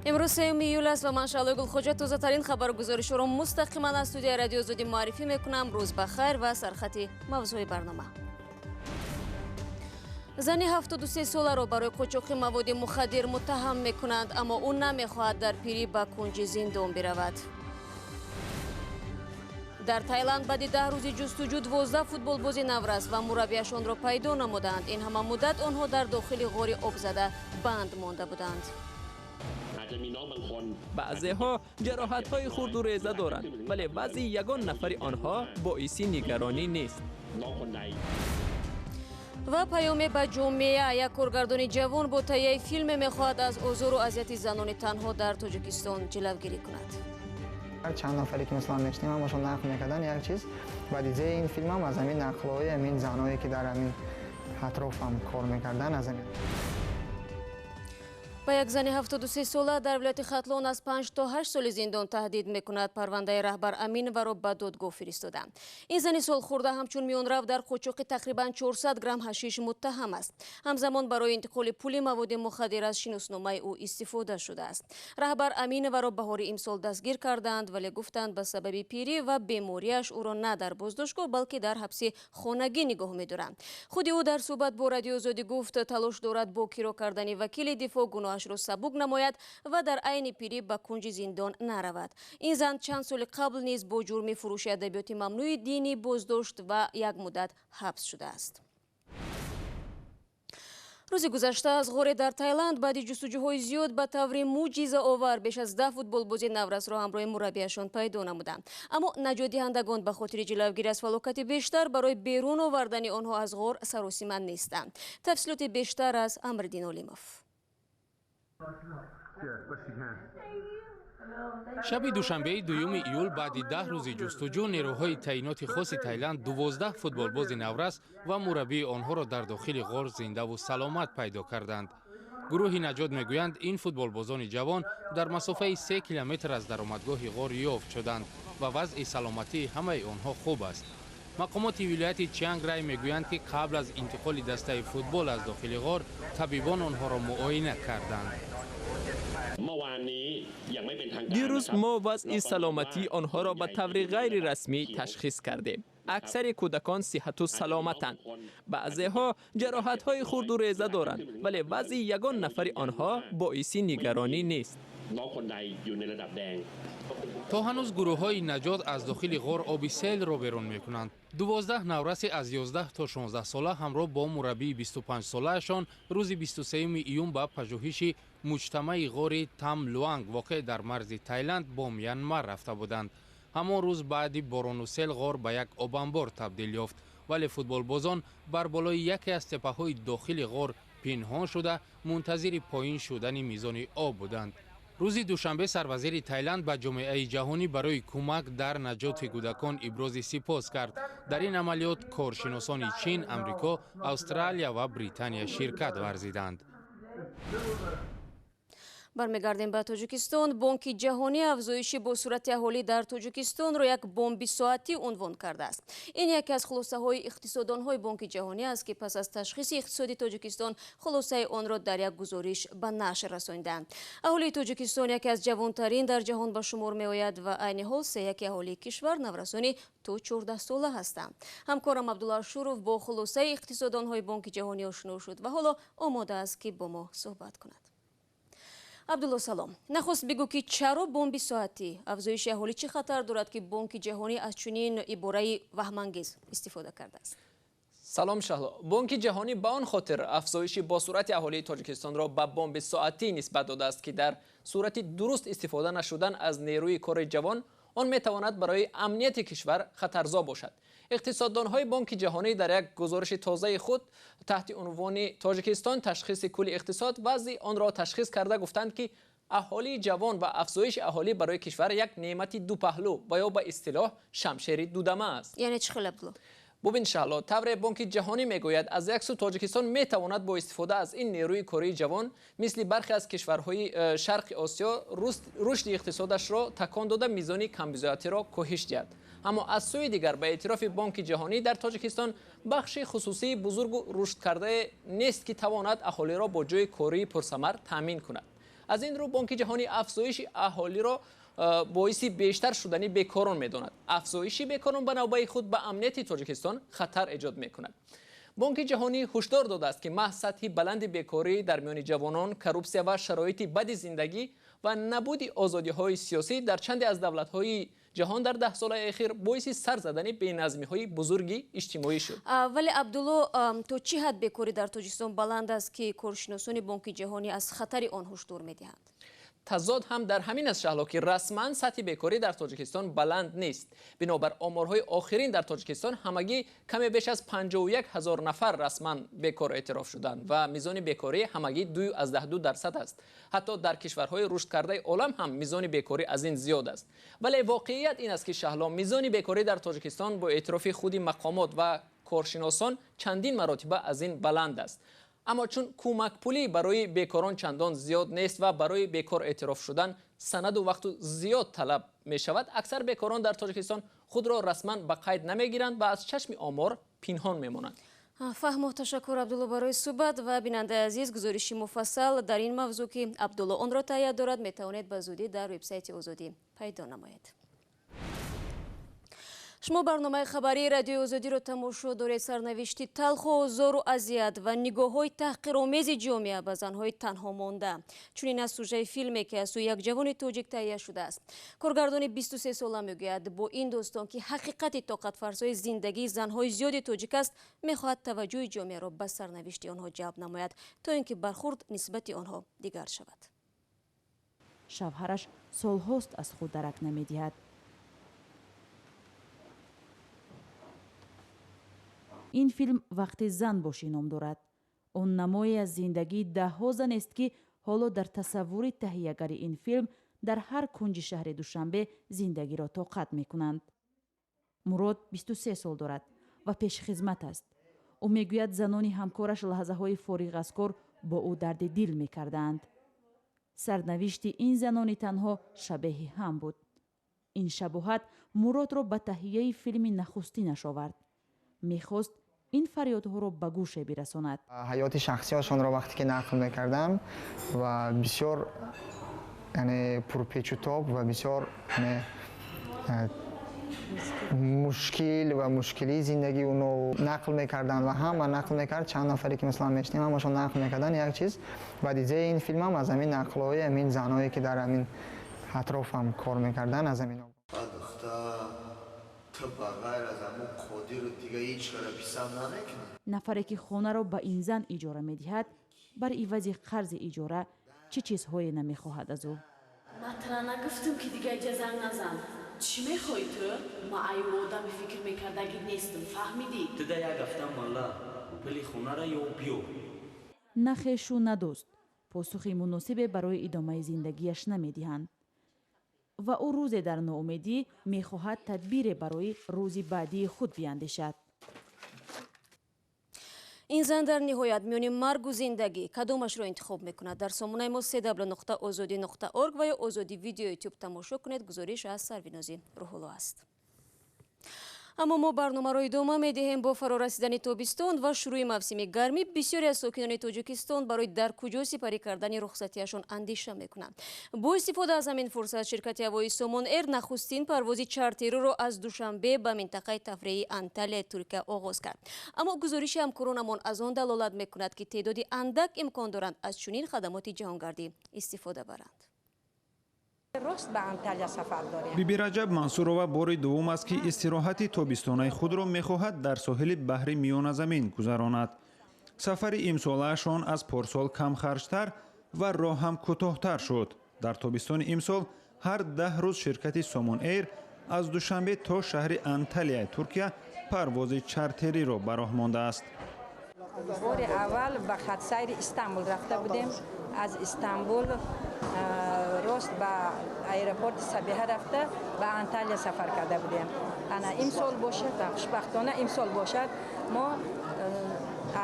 Имрӯз 3 июл аст ва ман, Шаҳлои Гулхоҷа, тозатарин хабару гузоришҳоро мустақиман аз студияи Радиои Озодӣ муаррифӣ мекунам. Рӯз ба хайр ва сархати мавзӯи барнома. Зани 73 соларо барои қочоқи маводи мухаддир муттаҳам мекунанд, аммо ӯ намехоҳад дар пирӣ ба кунҷи зиндон биравад. Дар Тайланд баъди 10 рӯзи ҷустуҷӯ 12 футболбози наврас ва мураббияшонро пайдо намуданд. Ин ҳама муддат онҳо дар дохили ғори обзада банд монда буданд. Баъзеҳо ҷароҳатҳои хурду реза доранд, вале вазъи ягон нафари онҳо боиси нигаронӣ нест. Ва паёме ба ҷомеа: як коргардони ҷавон бо таҳияи филме мехоҳад аз озору азияти занони танҳо дар Тоҷикистон ҷилавгирӣ кунад. Чанд нафаре ки, масалан, мешинем, ҳамашон нақл мекарданд як чиз ва идеяи ин филмам аз ҳамин нақлҳои ҳамин заное, ки дар ҳамин атрофам кор мекарданд, аз ҳамин. Ба як зани 73 сола дар вилояти Хатлон аз 5 то 8 соли зиндон таҳдид мекунад. Парвандаи Раҳбар Аминоваро ба додгоҳ фиристоданд. Ин зани солхӯрда ҳамчун миёнрав дар қочоқи тақрибан 400 грамм ҳашиш муттаҳам аст. Ҳамзамон барои интиқоли пули маводи мухаддир аз шиносномаи ӯ истифода шудааст. Раҳбар Аминоваро баҳори имсол дастгир карданд, вале гуфтанд, ба сабаби пирӣ ва бемориаш ӯро на дар боздоштгоҳ, балки дар ҳабси хонагӣ нигоҳ медоранд. Худи ӯ дар суҳбат бо Радиои Озодӣ гуфт, талош дорад бо киро кардани вакили дифоъ гуноҳашро сабук намояд ва дар айни пирӣ ба кунҷи зиндон наравад. Ин зан чанд соли қабл низ бо ҷурми фурӯши адабиёти мамнӯи динӣ боздошт ва як муддат ҳабс шудааст. Рӯзи гузашта аз ғоре дар Тайланд баъди ҷустуҷӯҳои зиёд ба таври мӯъҷизаовар беш аз 10 футболбози наврасро ҳамроҳи мураббияшон пайдо намуданд. Аммо наҷотдиҳандагон ба хотири ҷилавгирӣ аз фалокати бештар барои берун овардани онҳо аз ғор саросима нестанд. Тафсилоти бештар аз Амриддин Олимов. Шаби душанбеи 2 июл баъди 10 рӯзи ҷустуҷӯ нерӯҳои таъиноти хоси Тайланд 12 футболбози наврас ва мураббии онҳоро дар дохили ғор зиндаву саломат пайдо карданд. Гурӯҳи наҷот мегӯянд, ин футболбозони ҷавон дар масофаи 3 километр аз даромадгоҳи ғор ёфт шуданд ва вазъи саломатии ҳамаи онҳо хуб аст. Мақомоти вилояти Чианг Рай мегӯянд, ки қабл аз интиқоли дастаи футбол аз дохили ғор табибон онҳоро муоина карданд. Дирӯз мо вазъи саломатии онҳоро ба таври ғайрирасмӣ ташхис кардем. Аксари кӯдакон сиҳату саломатанд. Баъзеҳо ҷароҳатҳои хурду реза доранд, вале вазъи ягон нафари онҳо боиси нигаронӣ нест. То ҳанӯз гурӯҳҳои наҷот аз дохили ғор оби селро берун мекунанд. 12 навраси аз 11 то 16 сола ҳамроҳ бо мураббии 25 солаашон рӯзи 23 июн ба пажӯҳиши муҷтамаи ғори Там Луанг, воқеъ дар марзи Тайланд бо Мянмар, рафта буданд. Ҳамон рӯз баъди борону сел ғор ба як обанбор табдил ёфт, вале футболбозон бар болои яке аз теппаҳои дохили ғор пинҳон шуда, мунтазири поин шудани мизони об буданд. Рӯзи душанбе сарвазири Тайланд ба ҷомеаи ҷаҳонӣ барои кӯмак дар наҷоти кӯдакон ибрози сипос кард. Дар ин амалиёт коршиносони Чин, Амрико, Австралия ва Британия ширкат варзиданд. Бармегардем ба Тоҷикистон. Бонки Ҷаҳонӣ афзоиши босуръати аҳолӣ дар Тоҷикистонро як бомби соатӣ унвон кардааст. Ин яке аз хулосаҳои иқтисоддонҳои Бонки Ҷаҳонӣ аст, ки пас аз ташхиси иқтисоди Тоҷикистон хулосаи онро дар як гузориш ба нашр расониданд. Аҳолии Тоҷикистон яке аз ҷавонтарин дар ҷаҳон ба шумор меояд ва айни ҳол сеяки аҳолии кишвар наврасони то 14 сола ҳастанд. Ҳамкорам Абдулло Ашуров бо хулосаи иқтисоддонҳои Бонки Ҷаҳонӣ ошно шуд ва ҳоло омода аст, ки бо мо суҳбат кунад. Абдулло, салом. Нахуст бигӯ, ки чаро бомби соатӣ? Афзоиши аҳолӣ чӣ хатар дорад, ки Бонки Ҷаҳонӣ аз чунин ибораи ваҳмангез истифода кардааст? Салом, Шаҳло. Бонки Ҷаҳонӣ ба он хотир афзоиши босуръати аҳолии Тоҷикистонро ба бомби соатӣ нисбат додааст, ки дар сурати дуруст истифода нашудан аз нерӯи кори ҷавон он метавонад барои амнияти кишвар хатарзо бошад. Иқтисоддонҳои Бонки Ҷаҳонӣ дар як гузориши тозаи худ таҳти унвони «Тоҷикистон: ташхиси кулли иқтисод» вазъи онро ташхис карда гуфтанд, ки аҳолии ҷавон ва афзоиши аҳолӣ барои кишвар як неъмати дупаҳлӯ ва ё ба истилоҳ шамшери дудама аст. Яъне чӣ хел, Абдулло? Бубин, Шаҳло, тавре Бонки Ҷаҳонӣ мегӯяд, аз як сӯ Тоҷикистон метавонад бо истифода аз ин нерӯи кории ҷавон мисли бархе аз кишварҳои Шарқи Осиё рушди иқтисодашро такон дода, мизони камбизоатиро коҳиш диҳад. Аммо аз сӯи дигар, ба эътирофи Бонки Ҷаҳонӣ, дар Тоҷикистон бахши хусусии бузургу рушдкардае нест, ки тавонад аҳолиро бо ҷойи кории пурсамар таъмин кунад. Аз ин рӯ Бонки Ҷаҳонӣ афзоиши аҳолиро боиси бештар шудани бекорон медонад. Афзоиши бекорон ба навбаи худ ба амнияти Тоҷикистон хатар эҷод мекунад. Бонки Ҷаҳонӣ ҳушдор додааст, ки маҳз сатҳи баланди бекорӣ дар миёни ҷавонон, коррупсия ва шароити бади зиндагӣ ва набуди озодиҳои сиёсӣ дар чанде аз давлатҳои ҷаҳон дар 10 солаи охир боиси сар задани беназмиҳои бузурги иҷтимоӣ шуд. Вале Абдулло, то чӣ ҳад бекорӣ дар Тоҷикистон баланд аст, ки коршиносони Бонки Ҷаҳонӣ аз хатари он ҳушдор медиҳанд? Тазод ҳам дар ҳамин аст, Шаҳло, ки расман сатҳи бекорӣ дар Тоҷикистон баланд нест. Бинобар оморҳои охирин дар Тоҷикистон ҳамагӣ каме беш аз 51 ҳазор нафар расман бекор эътироф шуданд ва мизони бекорӣ ҳамагӣ 2,2% аст. Ҳатто дар кишварҳои рушдкардаи олам ҳам мизони бекорӣ аз ин зиёд аст. Вале воқеият ин аст, ки Шаҳло, мизони бекорӣ дар Тоҷикистон бо эътирофи худи мақомот ва коршиносон чандин маротиба аз ин баланд аст. Аммо чун кӯмакпулӣ барои бекорон чандон зиёд нест ва барои бекор эътироф шудан санаду вақту зиёд талаб мешавад, аксар бекорон дар Тоҷикистон худро расман ба қайд намегиранд ва аз чашми омор пинҳон мемонанд. Фаҳмо, ташаккур Абдулло барои суҳбат ва бинандаи азиз, гузориши муфассал дар ин мавзӯъ, ки Абдулло онро таҳия дорад, метавонед ба зудӣ дар вебсайти Озодӣ пайдо намоед. Шумо барномаи хабарии Радиои Озодиро тамошо доред. Сарнавишти талху озору азият ва нигоҳҳои таҳқиромези ҷомеа ба занҳои танҳо монда. Чунин аз сужаи филме, ки аз сӯи як ҷавони тоҷик таҳия шудааст. Коргардони 23 сола мегӯяд, бо ин достон, ки ҳақиқати тоқатфарсои зиндагии занҳои зиёди тоҷик аст, мехоҳад таваҷҷӯҳи ҷомеаро ба сарнавишти онҳо ҷалб намояд, то ин ки бархурд нисбати онҳо дигар шавад. Шавҳараш солҳост аз худ дарак намедиҳад. Ин филм «Вақте зан бошӣ» ном дорад. Он намое аз зиндагии даҳҳо занест, ки ҳоло дар тасаввури таҳиягари ин филм дар ҳар кунҷи шаҳри Душанбе зиндагиро тоқат мекунанд. Мурод 23 сол дорад ва пешхизмат аст. Ӯ мегӯяд, занони ҳамкораш лаҳзаҳои фориғ аз кор бо ӯ дарди дил мекардаанд. Сарнавишти ин занони танҳо шабеҳи ҳам буд. Ин шабоҳат Муродро ба таҳияи филми нахустинаш овард. Мехост ин фарёдҳоро ба гӯше бирасонад. Ҳаёти шахсиашонро вақте ки нақл мекардам ва бисёр пурпечутоб ва бисёр мушкил ва мушкилии зиндагии оно нақл мекарданд ва ҳама нақл мекард. Чанд нафаре ки масалан мешинем, ҳамашон нақл мекарданд як чиз. Баъд идеяи ин филмам аз ҳамин нақлҳои ҳамин занҳое, ки дар ҳамин атрофам кор мекарданд, аз ҳамин. Нафаре ки хонаро ба ин зан иҷора медиҳад, бар ивази қарзи иҷора чӣ чизҳое намехоҳад аз ӯ. Ман тара нагуфтам, ки дига иҷа занг назан. Чӣ мехоҳӣ ту? Ман аю одами фикр мекардагӣ нестам, фаҳмидӣ? Ту да як ҳафта мала пули хонара ё биё. На хешу на дӯст посухи муносибе барои идомаи зиндагиаш намедиҳанд ва ӯ рӯзе дар ноумедӣ мехоҳад тадбире барои рӯзи баъдии худ биандешад. Ин зан дар ниҳоят миёни маргу зиндагӣ кадомашро интихоб мекунад? Дар сомонаи мо cw.ozodi.org ва ё Озодӣ видео ютуб тамошо кунед. Гузориш аз Сарвинози Рӯҳулло аст. Аммо мо барномаро идома медиҳем. Бо фарорасидани тобистон ва шурӯи мавсими гармӣ бисёре аз сокинони Тоҷикистон барои дар куҷо сипарӣ кардани рухсатиашон андеша мекунанд. Бо истифода аз ҳамин фурсат ширкати ҳавоии Сомон Эйр нахустин парвози чартериро аз Душанбе ба минтақаи тафриҳии Анталияи Туркия оғоз кард. Аммо гузориши ҳамкоронамон аз он далолат мекунад, ки теъдоди андак имкон доранд аз чунин хадамоти ҷаҳонгардӣ истифода баранд. Рост ба Анталия сафар дорем. Биби Раҷаб Мансурова бори дуввум аст, ки истироҳати тобистонаи худро мехоҳад дар соҳили баҳри Миёназамин гузаронад. Сафари имсолаашон аз порсол камхарҷтар ва роҳ ҳам кӯтоҳтар шуд. Дар тобистони имсол ҳар 10 рӯз ширкати Сомон Эйр аз Душанбе то шаҳри Анталияи Туркия парвози чартериро ба роҳ мондааст. Бори аввал ба хатсайри Истанбул рафта будем. Аз Истанбул рост ба аэропорти Сабиҳа рафта, ба Анталия сафар карда будем. Ана имсол бошад, хушбахтона имсол бошад, мо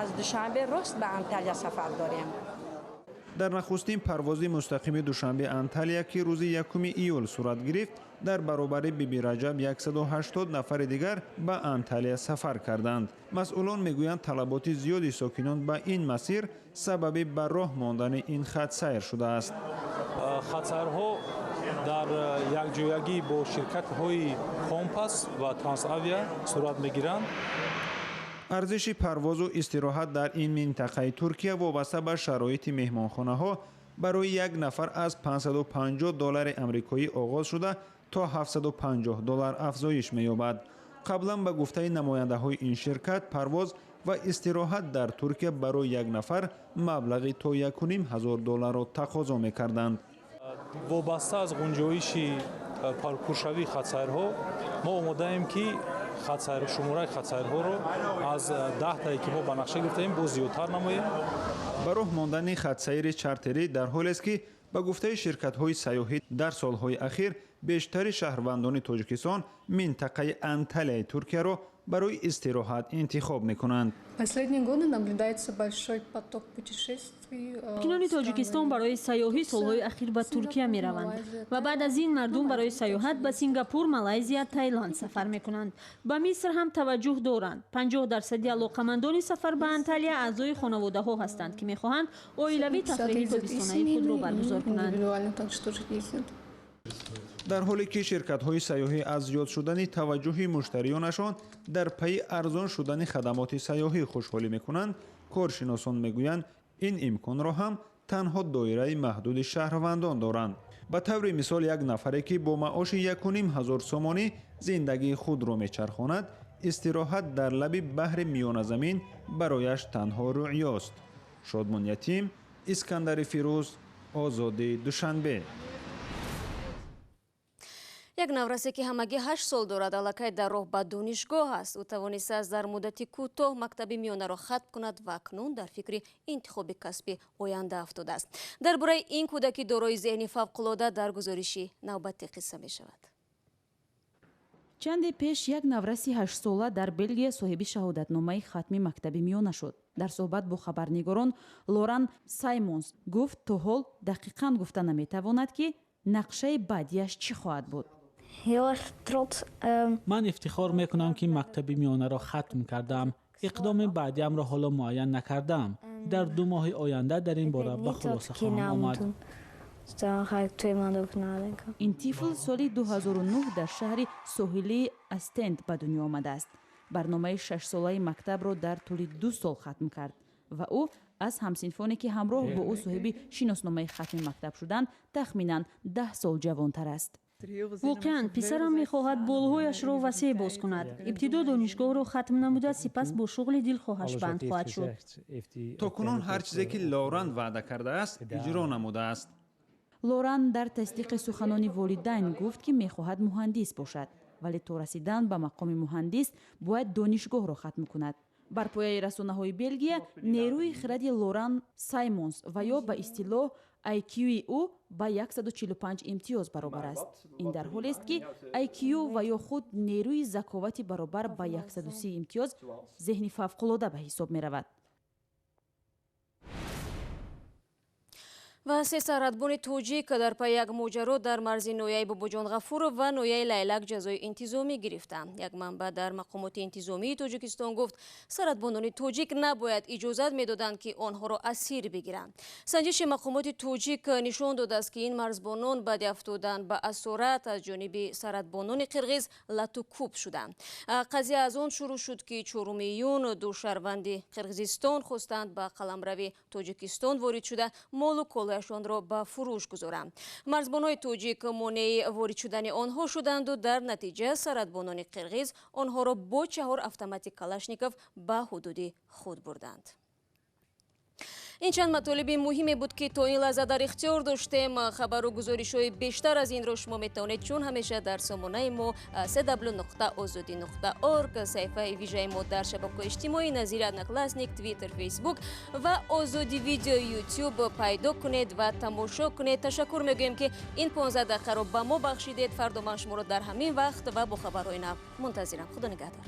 аз Душанбе рост ба Анталия сафар дорем. Дар нахустин парвози мустақими Душанбе Анталия, ки рӯзи 1 июл сурат гирифт, дар баробари Биби Раҷаб 180 нафари дигар ба Анталия сафар карданд. Масъулон мегӯянд, талаботи зиёди сокинон ба ин масир сабаби ба роҳ мондани ин хатсайр шудааст. Хатсайрҳо дар якҷоягӣ бо ширкатҳои Компас ва Трансавиа сурат мегиранд. Арзиши парвозу истироҳат дар ин минтақаи Туркия вобаста ба шароити меҳмонхонаҳо барои як нафар аз 550 доллари амрикоӣ оғоз шуда то 750 доллар афзоиш меёбад. Қаблан ба гуфтаи намояндаҳои ин ширкат, парвоз ва истироҳат дар Туркия барои як нафар маблағи то 1500 долларро тақозо мекарданд. Вобаста аз гунҷоиши пуршавии хатсайрҳо мо омодаем, ки шумораи хатсайрҳоро аз 10 тае, ки мо ба нақша гирифтаем, боз зиёдтар намоем. Ба роҳ мондани хатсайри чартерӣ дар ҳолест, ки ба гуфтаи ширкатҳои сайёҳӣ, дар солҳои ахир бештари шаҳрвандони Тоҷикистон минтақаи Анталияи Туркияро барои истироҳат интихоб мекунанд. Последние годы наблюдается большой поток путешествий. Сокинони Тоҷикистон барои сайёҳӣ солҳои ахир ба Туркия мераванд ва баъд аз ин мардум барои сайёҳат ба Сингапур, Малайзия, Таиланд сафар мекунанд. Ба Миср ҳам таваҷҷӯҳ доранд. 50 дарсади алоқамандони сафар ба Анталия аъзои хонаводаҳо ҳастанд, ки мехоҳанд оилавӣ тафриҳи тобистонаи худро баргузор кунанд. Дар ҳоле ки ширкатҳои сайёҳӣ аз зиёд шудани таваҷҷӯҳи муштариёнашон дар пайи арзон шудани хадамоти сайёҳӣ хушҳолӣ мекунанд, коршиносон мегӯянд, ин имконро ҳам танҳо доираи маҳдуди шаҳрвандон доранд. Ба таври мисол, як нафаре, ки бо маоши 1500 сомонӣ зиндагии худро мечархонад, истироҳат дар лаби баҳри Миёназамин барояш танҳо рӯъёст. Шодмон Ятим, Искандари Фирӯз, Озодӣ, Душанбе. Як наврасе, ки ҳамагӣ 8 сол дорад, аллакай дар роҳ ба донишгоҳ аст. Ӯ тавонистааст дар муддати кӯтоҳ мактаби миёнаро хатм кунад ва акнун дар фикри интихоби касби оянда афтодааст. Дар бораи ин кӯдаки дорои зеҳни фавқулода дар гузориши навбатӣ қисса мешавад. Чанде пеш як навраси 8сола дар Белгия соҳиби шаҳодатномаи хатми мактаби миёна шуд. Дар суҳбат бо хабарнигорон Лоран Саймонс гуфт, то ҳол дақиқан гуфта наметавонад, ки нақшаи баъдиаш чӣ хоҳад буд. Ман ифтихор мекунам, ки мактаби миёнаро хатм кардаам. Иқдоми баъдиамро ҳоло муайян накардаам. Дар 2 моҳи оянда дар ин бора ба хулоса хоҳам омад. Ин тифл соли 2009 дар шаҳри соҳилии Остенд ба дунё омадааст. Барномаи шашсолаи мактабро дар тӯли 2 сол хатм кард ва ӯ аз ҳамсинфоне, ки ҳамроҳ бо ӯ соҳиби шиносномаи хатми мактаб шуданд, тахминан 10 сол ҷавонтар аст. Воқеан, писарам мехоҳад болҳояшро васеъ боз кунад. Ибтидо донишгоҳро хатм намуда, сипас бо шуғли дилхоҳаш банд хоҳад шуд. То кунун ҳар чизе, ки Лоран ваъда кардааст, иҷро намудааст. Лоран дар тасдиқи суханони волидайн гуфт, ки мехоҳад муҳандис бошад, вале то расидан ба мақоми муҳандис бояд донишгоҳро хатм кунад. Бар пояи расонаҳои Белгия, нерӯи хиради Лоран Саймонс ва ё ба истилоҳ IQ-и ӯ ба 145 имтиёз баробар аст. Ин дар ҳолест, ки IQ ва ё худ нерӯи заковати баробар ба 130 имтиёз зеҳни фавқулода ба ҳисоб меравад. Ва се сарҳадбони тоҷик дар пайи як моҷаро дар марзи ноҳияи Бобоҷон Ғафуров ва ноҳияи Лайлак ҷазои интизомӣ гирифтанд. Як манбаъ дар мақомоти интизомии Тоҷикистон гуфт, сарҳадбонони тоҷик набояд иҷозат медоданд, ки онҳоро асир бигиранд. Санҷиши мақомоти тоҷик нишон додааст, ки ин марзбонон баъди афтодан ба асорат аз ҷониби сарҳадбонони қирғиз лату кӯб шуданд. Қазия аз он шурӯъ шуд, ки 4 июн ду шаҳрванди Қирғизистон хостанд ба қаламрави Тоҷикистон ворид шуда, молу колояшонро ба фурӯш гузоранд. Марзбонони тоҷик монеи ворид шудани онҳо шуданду дар натиҷа сарҳадбонони қирғиз онҳоро бо чаҳор автомати Калашников ба ҳудуди худ бурданд. Ин чанд матолиби муҳиме буд, ки то ин лаҳза дар ихтиёр доштем. Хабару гузоришҳои бештар аз инро шумо метавонед чун ҳамеша дар сомонаи мо cw.ozodi.org, саҳифаи вижаи мо дар шабакаҳои иҷтимоӣ назири Одноклассник, Твиттер, Фейсбук ва Озоди Видео, Ютуб пайдо кунед ва тамошо кунед. Ташаккур мегӯем, ки ин 15 дақиқаро ба мо бахшидед. Фардо ман шуморо дар ҳамин вақт ва бо хабарҳои нав мунтазирам. Худо нигаҳдор.